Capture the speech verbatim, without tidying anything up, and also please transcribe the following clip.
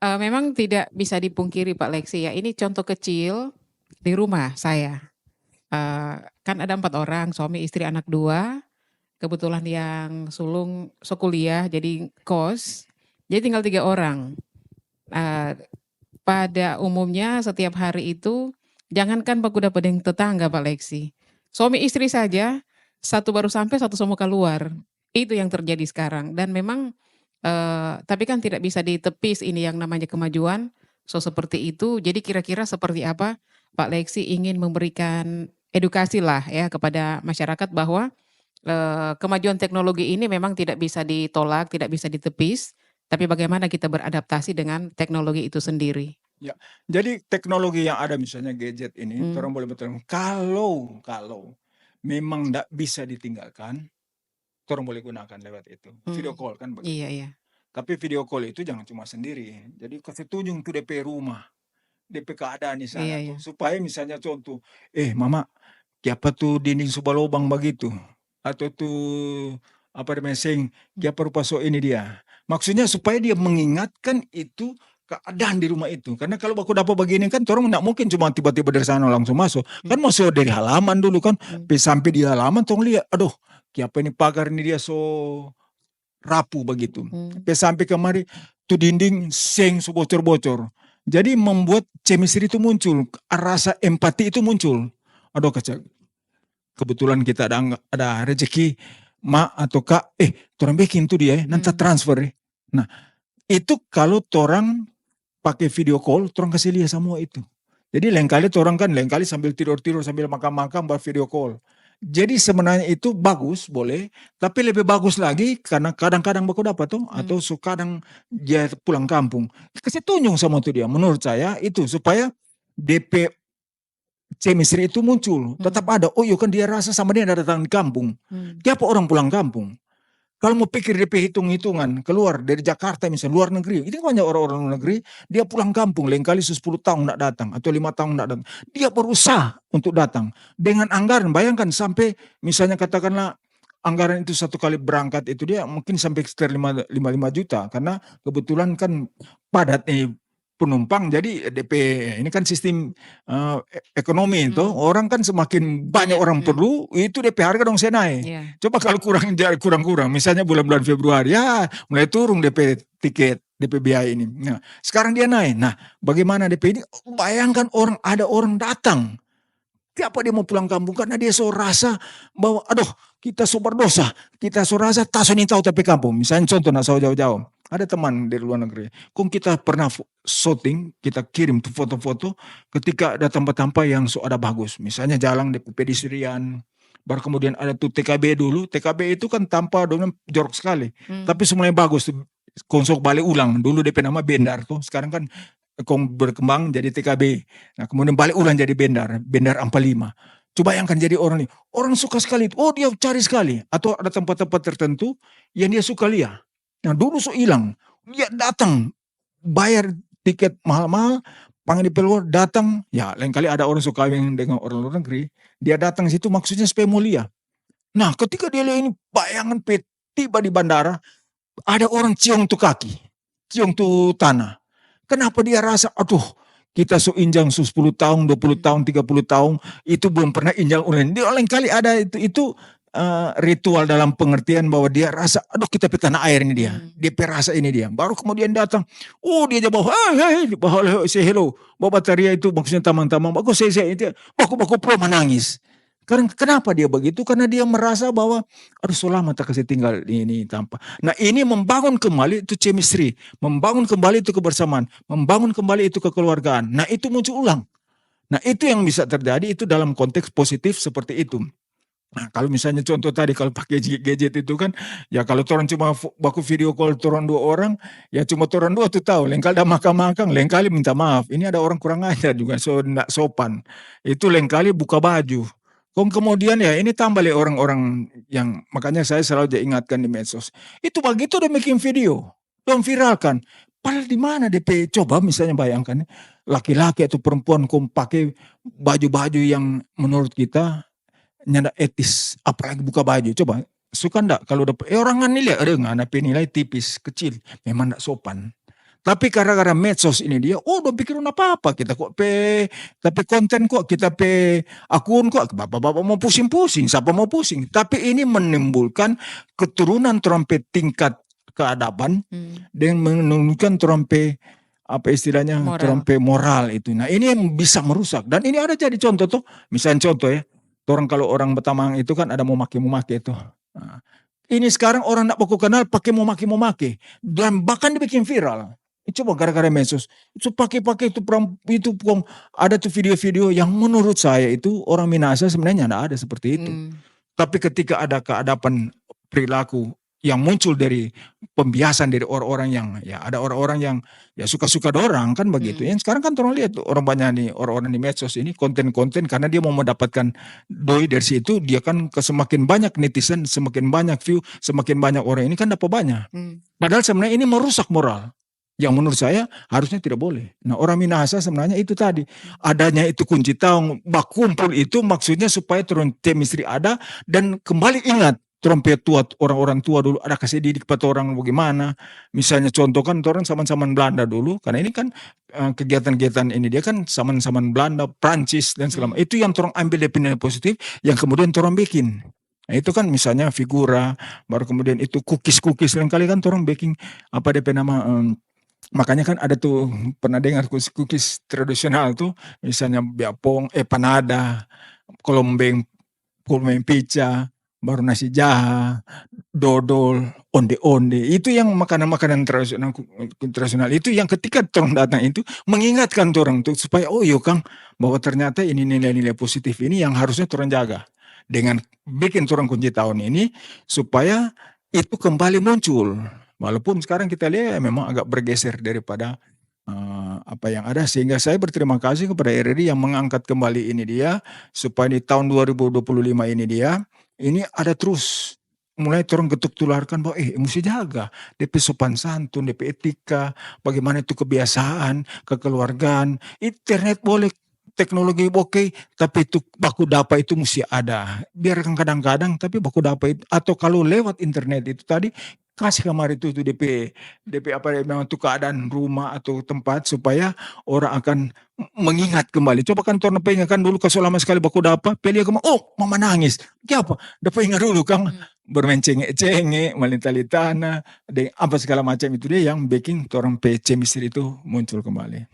Eh, memang tidak bisa dipungkiri, Pak Lexi, ya, ini contoh kecil di rumah saya. Eh, kan ada empat orang, suami, istri, anak dua. Kebetulan yang sulung so kuliah, jadi kos. Jadi tinggal tiga orang. Eh, pada umumnya setiap hari itu, jangankan baku dapa deng tetangga, Pak Lexi. Suami istri saja, satu baru sampe, satu so mo kaluar. Itu yang terjadi sekarang. Dan memang, eh, tapi kan tidak bisa ditepis ini yang namanya kemajuan, so seperti itu. Jadi kira-kira seperti apa Pak Lexi ingin memberikan edukasi lah ya kepada masyarakat bahwa, eh, kemajuan teknologi ini memang tidak bisa ditolak, tidak bisa ditepis, tapi bagaimana kita beradaptasi dengan teknologi itu sendiri. Ya, jadi teknologi yang ada misalnya gadget ini, hmm, torang boleh betul, kalau, kalau memang ndak bisa ditinggalkan, torang boleh gunakan lewat itu. Hmm. Video call kan begitu. Iya, iya. Tapi video call itu jangan cuma sendiri. Jadi kase tunjung tu de pe rumah, de pe keadaan di sana, iya, tu, iya, supaya misalnya contoh, "Eh, Mama, kiapa tu dinding so balobang bagitu?" Atau tu, apa dia, meseng, "Kiapa rupa so ini dia?" Maksudnya supaya dia mengingatkan itu keadaan di rumah itu. Karena kalau baku dapa bagini kan, torang ndak mungkin cuma tiba-tiba dari sana langsung maso. Kan, hmm, maso dari halaman dulu kan, hmm, pe sampe di halaman tong lia, "Adoh, kiapa ini pagar ni dia so rapu bagitu?" Hmm. Pe sampe kamari, tu dinding seng so bocor-bocor. Jadi membuat chemistry itu muncul, rasa empati itu muncul. Adoh, kaca, kebetulan kita ada angga-, ada rezeki, Ma atau Kak, "Eh, torang beking tu dia, eh, nanti, hmm, transfer, eh." Nah, itu kalau torang pake video call, torang kase lia samua itu. Jadi lengkali torang kan, lengkali sambil tidor-tidor, sambil makang-makang, ba video call. Jadi sebenarnya itu bagus, boleh, tapi lebe bagus lagi karena kadang-kadang baku dapa to, hmm, atau so kadang dia pulang kampung. Kase tunjung samua tu dia, menurut saya itu supaya de pe chemistry itu muncul, hmm, tetap ada. Oh iyo kan, dia rasa sama dia ada datang di kampung. Hmm. Kiapa orang pulang kampung? Kalau mo pikir de pe hitung-hitungan, keluar dari Jakarta misalnya, luar negeri, ini banyak orang-orang luar negeri, dia pulang kampung, lengkali so sepuluh tahun ndak datang, atau lima tahun ndak datang. Dia berusaha untuk datang. Dengan anggaran, bayangkan sampe misalnya katakanlah anggaran itu satu kali berangkat itu dia mungkin sampe sekitar lima, lima, lima juta, karena kebetulan kan padat nih penumpang, jadi de pe, ini kan sistem, eh, e-, ekonomi to, hmm, orang kan semakin banyak, banyak orang, hmm, perlu, itu de pe harga dong se nae. Iya. Coba kalau kurang, ja-, kurang-kurang, misalnya bulan-bulan Februari, ya mulai turun de pe tiket, de pe biaya ini. Nah, sekarang dia nae. Nah, bagaimana de pe ini? Bayangkan orang, ada orang datang. Kiapa dia mo pulang kampung? Karena dia so rasa bahwa, "Adoh, kita so berdosa. Kita so rasa ta so nintau ta pe kampung." Misalnya contoh, nah, so jao-jao. Ada teman dari luar negeri. Kong kita pernah fo-, shooting, kita kirim tu foto-foto ketika ada tampa-tampa yang so ada bagus. Misalnya jalang de pe pedestrian, baru kemudian ada tu T K B dulu. T K B itu kan tampa dong jorok skali. Hmm. Tapi so mulai bagus tu. Kong so bale ulang. Dulu de pe nama Bendar tu. Sekarang kan kong berkembang jadi T K B. Nah, kemudian bale ulang jadi Bendar, Bendar Ampa Lima. Coba bayangkan jadi orang ni, orang suka skali itu. Oh, dia cari skali. Atau ada tempat-tempat tertentu yang dia suka lia. Nah, dulu so ilang. Dia datang, bayar tiket mahal-mahal, pangge de pe luar, datang. Ya, lain kali ada orang so kaweng dengan orang luar negeri, dia datang situ maksudnya supaya mo lia. Nah, ketika dia lia ini, bayangan pe tiba di bandara, ada orang ciong tu kaki, ciong tu tanah. Kenapa dia rasa, "Aduh, kita so injang so sepuluh tahun, dua puluh tahun, tiga puluh tahun, itu belum pernah injang orang lain." Dia lain kali ada itu, itu, eh, ritual dalam pengertian bahwa dia rasa, "Aduh, kita pe tanah air ini dia." Hmm. Dia pe rasa ini dia. Baru kemudian datang, oh, dia ja bawa, "Hei, hei," dia bawa, "Say hello." Bawa bataria itu maksudnya tamang-tamang. Baku, say, say, itu, baku, baku pro manangis. Karena kenapa dia begitu? Karena dia merasa bahwa, "Aduh, so lama ta kase tinggal di ini tampa." Nah, ini membangun kembali itu chemistry, membangun kembali itu kebersamaan, membangun kembali itu kekeluargaan. Nah, itu muncul ulang. Nah, itu yang bisa terjadi itu dalam konteks positif seperti itu. Nah, kalau misalnya contoh tadi, kalau pake gadget itu kan, ya kalau torang cuma fo-, baku video call torang dua orang, ya cuma torang dua tu tau, lain kali da makang-makang, lain kali minta maaf. Ini ada orang kurang ajar juga, so ndak sopan. Itu lain kali buka baju. Kong kemudian ya ini tambah lei orang-orang yang, makanya saya selalu ja ingatkan di medsos. Itu bagitu dong biking video, dong viralkan. Padahal di mana de pe, coba misalnya bayangkan, laki-laki atau perempuan kong pake baju-baju yang menurut kita nyanda etis, apalagi buka baju. Coba, suka ndak kalau dapa, eh, orang kan nilai, "Aduh, ngana pe nilai tipis, kecil." Memang ndak sopan. Tapi gara-gara medsos ini dia, oh, dong pikir nda apa-apa, kita kok pe, tapi konten kok, kita pe akun kok, bapak-bapak mau pusing-pusing, siapa mau pusing? Tapi ini menimbulkan keturunan torang pe tingkat keadaban Hmm. dan menurunkan torang pe, apa istilahnya, Moral. torang pe moral itu. Nah, ini yang bisa merusak. Dan ini ada jadi contoh tuh, misalnya contoh ya, orang kalau orang Batamang itu kan ada mau make, mau make itu. Nah, ini sekarang orang nda baku kenal pake mau make, mau make. Dan bahkan dibikin viral. Coba gara-gara medsos. Itu pake-pake itu peram-, itu kong ada tuh video-video yang menurut saya itu orang Minahasa sebenarnya nda ada seperti itu. Hmm. Tapi ketika ada keadaban perilaku yang muncul dari pembiasan dari orang-orang yang, ya, ada orang-orang yang, ya, suka-suka dorang kan begitu. Hmm. Yang sekarang kan torang lihat tuh, orang banyak nih, orang-orang di medsos ini, konten-konten, karena dia mau mendapatkan doi dari situ, dia kan ke semakin banyak netizen, semakin banyak view, semakin banyak orang ini kan dapat banyak. Hmm. Padahal sebenarnya ini merusak moral. Yang menurut saya harusnya tidak boleh. Nah, orang Minahasa sebenarnya itu tadi, adanya itu kunci taong, bakumpul itu maksudnya supaya torang chemistry ada dan kembali ingat torang pe tua, orang-orang tua dulu ada kase didik pa torang bagaimana. Misalnya contoh kan torang zaman-zaman Belanda dulu, karena ini kan, eh, kegiatan-kegiatan ini dia kan zaman-zaman Belanda, Prancis dan segala Hmm. itu yang torang ambil dia pe nilai positif, yang kemudian torang bikin. Nah, itu kan misalnya figura, baru kemudian itu kukis-kukis, lain kali kan torang bikin apa dia pe nama, em, makanya kan ada tuh pernah dengar kukis-kukis tradisional tuh, misalnya biapong, eh, panada, kolombeng, kolombeng pica, baru nasi jaha, dodol, onde-onde. Itu yang makanan-makanan tradisional, tradisional itu yang ketika torang datang itu mengingatkan torang tuh supaya, "Oh iyo kang, bahwa ternyata ini nilai-nilai positif ini yang harusnya torang jaga." Dengan bikin torang kunci taong ini supaya itu kembali muncul. Walaupun sekarang kita lihat ya memang agak bergeser daripada, eh, apa yang ada. Sehingga saya berterima kasih kepada R R I yang mengangkat kembali ini dia, supaya di tahun dua ribu dua puluh lima ini dia, ini ada terus mulai torang ketuk tularkan bahwa, eh, musti jaga dia pe sopan santun, dia pe etika, bagaimana itu kebiasaan, kekeluargaan. Internet boleh, teknologi oke, tapi itu baku dapa itu musti ada. Biarkan kadang-kadang, tapi baku dapa itu, atau kalau lewat internet itu tadi, kasih kamari tu, tu D P, D P apa dia bilang tu keadaan rumah atau tempat supaya orang akan mengingat kembali. Coba kan torang pe inga kan dulu kaso lama sekali baku dapa, pe lia kemari, oh, mama nangis. Kiapa? Dapa inga dulu kang Hmm. bermain cenge-cenge, malinta-lintana, deng apa segala macam itu dia yang bikin torang pe chemistry itu muncul kembali.